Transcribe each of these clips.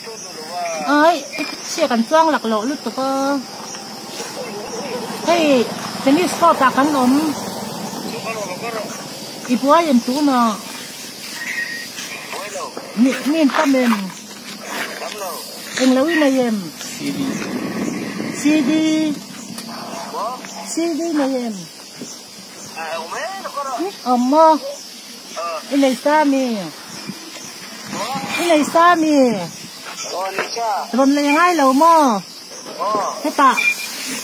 Ai chhia kan chuang lak loh lutuk a hei tennis court ah kan awm i buai em tunah mi mi an tam em englo i nei em CD CD nei em awm maw i nei sa mi i nei sa mi rawn lei ngai lo maw hetah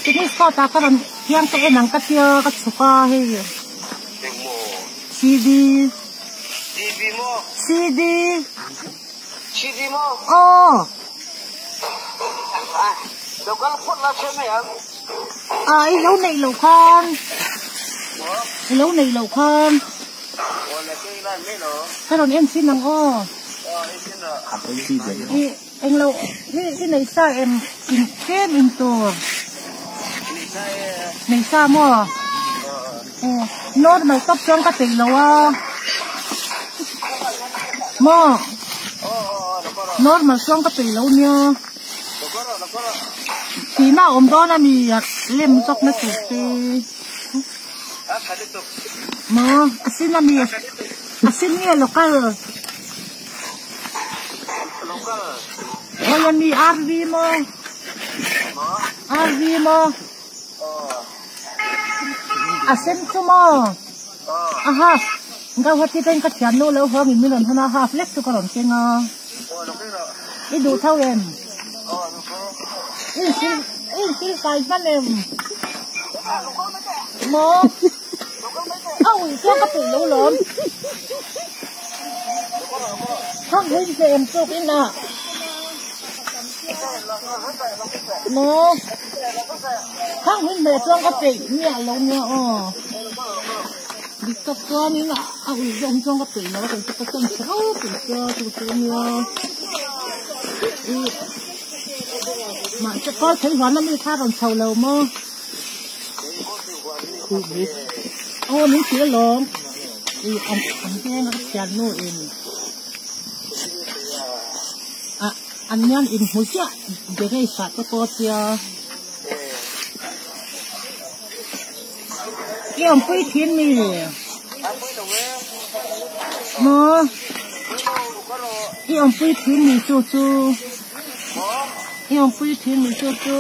tennis court ah ka rawn thiang ka en ang ka tia ka chhuk a hei CD CD aw Ah i lo neih loh khan i lo neih loh khan ka rawn en chin ang aw i englo i i nei sa em in tlem in tur nei sa maw normal tawp chuan ka peih lo a maw normal chuan ka peih lo nia. Thihna a awm dawn a ni a lem zawk na tur te maw a sin a mi a sin nge local hei a mi RV maw RV maw a sen chu maw a half Gauhati te ka thian nu lo huang in min rawn han a half lek chu ka rawn keng a. I duh tho em? I sil i sil kai hman em? Maw? A ui chuan ka peih lo lawm. Thang hun che em tuk in ah. Maw? Thang hun hmeh chuan ka peih miah lo nia aw. Dik tak chuanin a ui zawk hi chuan ka peih lo a kei chu ka chan chhe ro tih sia chu chu ania ih mahse kawr thei huan ami kha rawn chho lo maw aw min hrilh alawm ih an an veng a ka thian nu in ah an hian inhmu ziah garage ah te pawh tia. I awmpui thin mi? Maw? I awmpui thin mi chu chu? I awmpui thin mi chu chu?